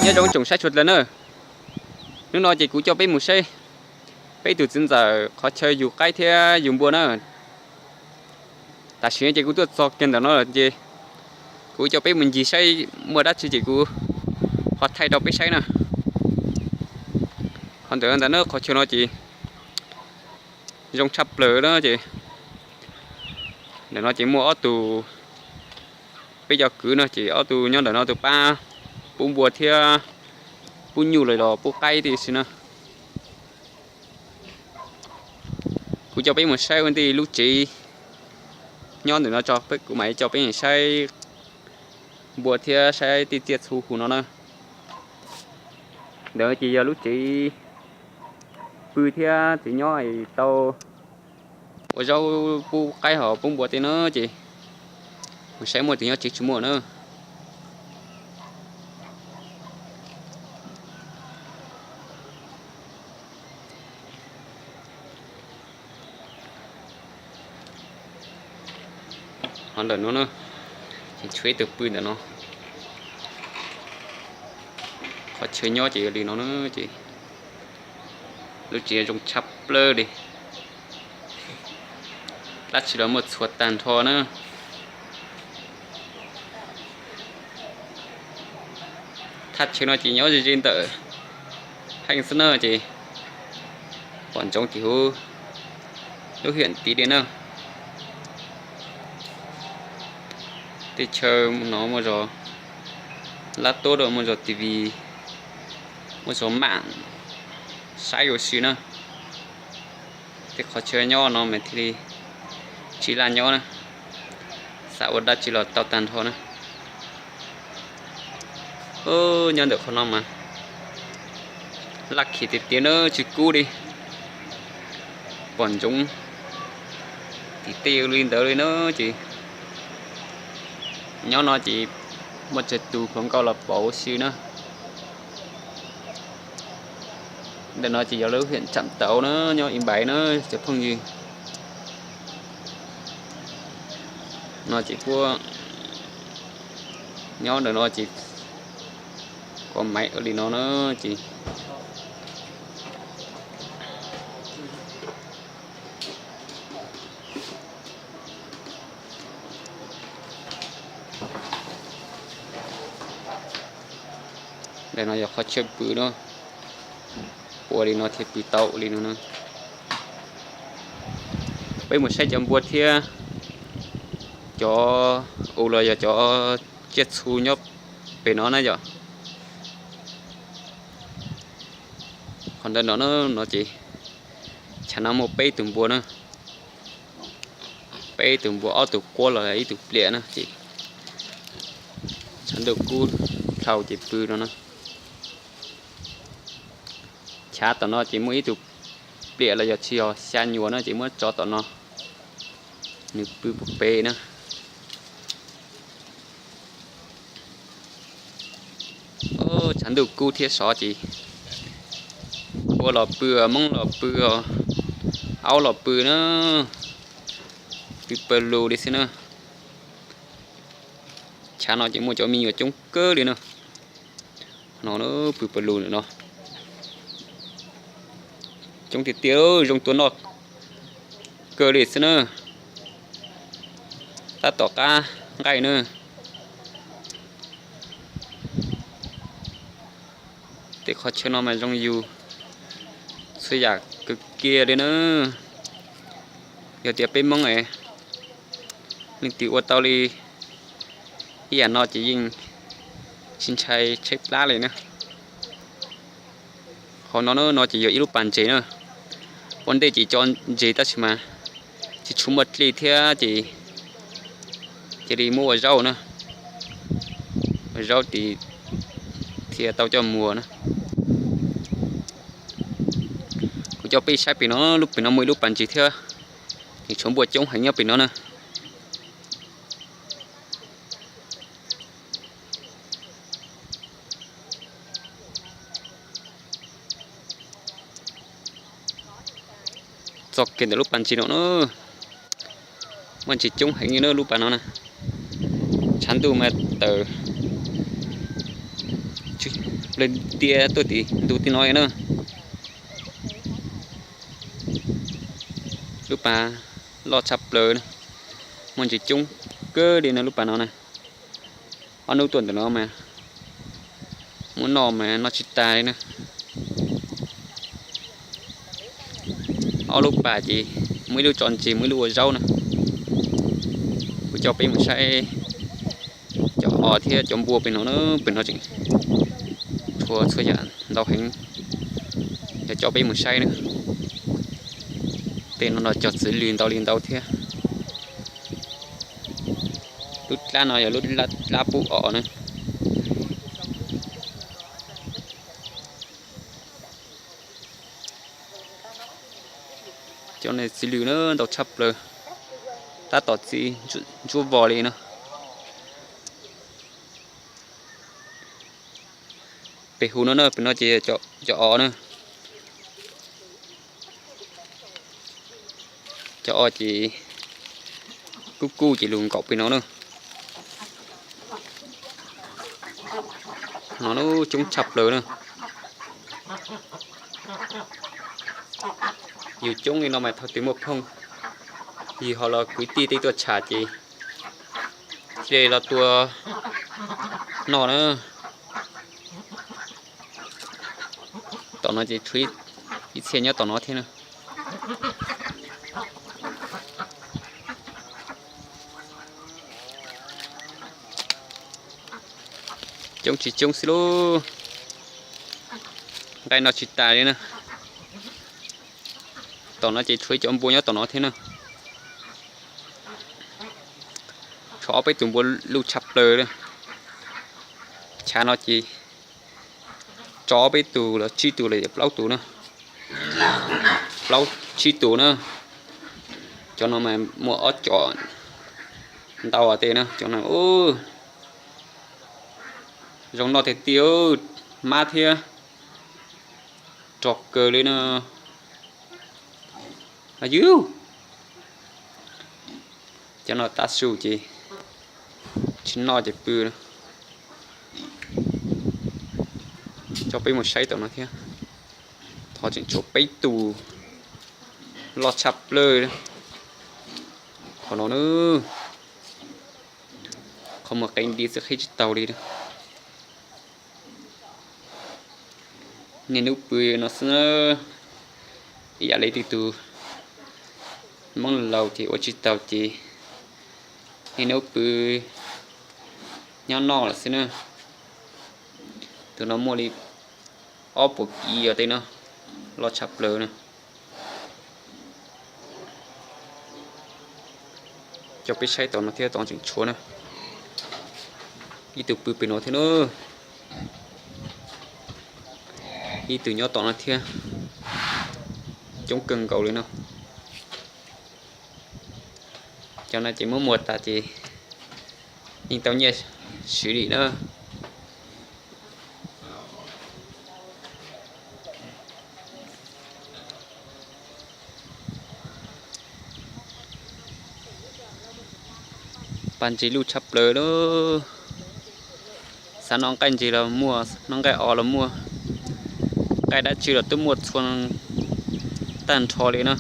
Nyob zoo tsoom saib sawv daws na, hnub no ces kuv coj peb mus saib peb tus txiv ntxawm qhov chaw yug qaib thiab yug npua na. Tam sim no ces kuv tuaj txog kiag ntawm no lawm ces kuv coj peb mus ncig saib muaj dab tsi ces kuv ho thaij rau peb saib na. Qhov ntawm ntawm no qhov chaw no ces zoo tshaj plaws na ces ntawm no ces muaj ob tug, peb cov kwv no ces ob tug nyob ntawm no tus pab pub npua thiab pub nyuj los los pub qaib tib si na. Kuv coj peb mus saib ua ntej lub tsev nyob ntawm no tso, kuv mam coj peb saib npua thiab saib tej tsiaj txhu hu no na. Ntawm ces yog lub tsev pw thiab tsev nyob es tau ua zaub pub qaib hos pub npua tej no ces mus saib muaj tus nyob tsev tsis muaj na. Ho ntawm no na, ces tshuav ib tug pw ntawm no. Qhov chaw nyob ces yog li no na ces lub tsev zoo tshaj plaws li. Dab tsi los muaj txhua tag nrho na. Thaj chaw no ces nyob ze ze ntawm heej xwb na ces pom ntsoov tim huv lub hiam tid li na. Tej chaw no muaj zog lab tob, muaj zog T V, muaj zog mam saib ua si na. Tej qhov chaw nyob no mas thiaj li tsis laj nyob na, xav ua dab tsi los tau tag nrho na. Nyob ntawm qhov no mas laj khiv tiag tiag na, tsis kub li. Pom ntsoov tim tej li ntawd li na ces nyob no ces muaj tsawg tus hluas nkauj los pauv ua si na. Ntawm no ces yog lub hiam tsam tauv na, nyob ib npais na cov phooj ywg. No ces kuj nyob ntawm no ces kov maiv ua li no na ces ntawm no yog qhov chaw pw na, ua li no thiaj pw tau li no na. Peb mus saib cov npua thiab cov u los yog cov tsiaj txhu nyob pem no na yom. Qhov ntawm no, no ces chav no muaj peb tus npua na, peb tus npua, ob tus quab los ib tus pliam na ces tshav ntuj kub dhau ces pw no na. Chav tom no ces muaj ib tug pliam los yog tsis yog xya nyuam na ces muab tso tom no, nws pw puag pem na. Tshav ntuj kub thiab sov ces quab los pw, moob los pw, aub los pw na, pw pawg lug li xwb na. Chav no ces muaj cov me nyuam coob kawg li na. No pw pawg lug ntawm no coob tiag tiag, zoo tua noj kawg li xwb na. Tab tom qab nqaij na. Tej qhov chaw no mas zoo yug txhua yam kawg kiag li na. Yog tias peb Hmoob es leej twg ua tau li ib yam no ces yeej tsis ntshai tshaib plab li na. Qhov no, no ces yog ib lub pas ntses na. Ua ntej ces cov ntses tab sis mas tsis tshua muaj dlej thiab ces cia li muab ua zaub na. Ua zaub thiaj tau coj muag na. Kuv coj peb saib pem no, lub pem no muaj ib lub pas ntses thiab, nws tshuav npua coob heev nyob pem no na. Txog kiag ntawm lub pas ntses no na, muaj ntses coob heev li na lub pas no na. Tshav ntuj mas tawm, plawg tiab tuaj tim ntug tim no na. Lub pas loj tshaj plaws, muaj ntses coob kawg li no lub pas no na. Ob hnub tuaj ntawm no mas muab noj mas noj tsis tas li na. Ob lub pas ces muaj ib lub tso ntses muaj ib lub ua zaub na. Kuv coj peb mus saib cov os thiab cov npua pem no na, pem no tseem tshuav txhua yam ntau heev. Yog coj peb mus saib na. Tej no no cog txiv lws ntau li ntau thiab. Lub dlab no yog lub dlab pub os na. Cov no txiv lws na ntau tshaj plaws, tab tom txi ntsuab vos li no. Pem hauv no na, pem no ces cov os na. Cov os ces kuj kuj ces lug nkaum pem no na. No coob tshaj plaws na. Yus coob li no mas thaum twg muaj phooj ywg ho los kwv tij tej tuaj tsham ces thiaj li los tua noj na. Tom no ces tshuav ib txhia nyob tom no thiab na. Coob tsis coob xwb lauj, nqaij noj tsis tas li na. Tom no ces tshuav ib cov npua nyob tom no thiab na. Tshuav ob peb tus npua luj tshaj plaws li. Chav no ces tso ob peb tus los tsib tus los yog plaub tus na. Plaub tsib tus na. Cov no mas muaj ob com ntau tej na, cov no zoo noj tiag tiag, mab thiab rog kawg li na. Yus, cov no tav su ces tsis noj ces pw. Coj peb mus saib tom no thiab. Thov tseem tshuav peb tus loj tshaj plaws. Qhov no na, qhov muag qeeb nti xwb qhib tsis tau li. Niaj hnub pw no xwb, ib yam li tej tus Hmoob laus ces ua tsis tau ces niaj hnub pw nyob noj lawm xwb na. Tus no muaj li ob puas kiv os tej no, loj tshaj plaws na. Coj peb saib tom no thiab, tom tseem tshuav na. Ib tug pw pem no thiab na. Ib tug nyob tom no thiab. Coob kawg nkaus li no. Cov no ces muab muag tas ces yeej tau nyiaj swv li na. Pas ntses luj tshaj plaws lauj. Xav noj nqaij ntses los muaj, noj nqaij os los muaj, nqaij dab tsi los twb muaj txhua tag nrho li na.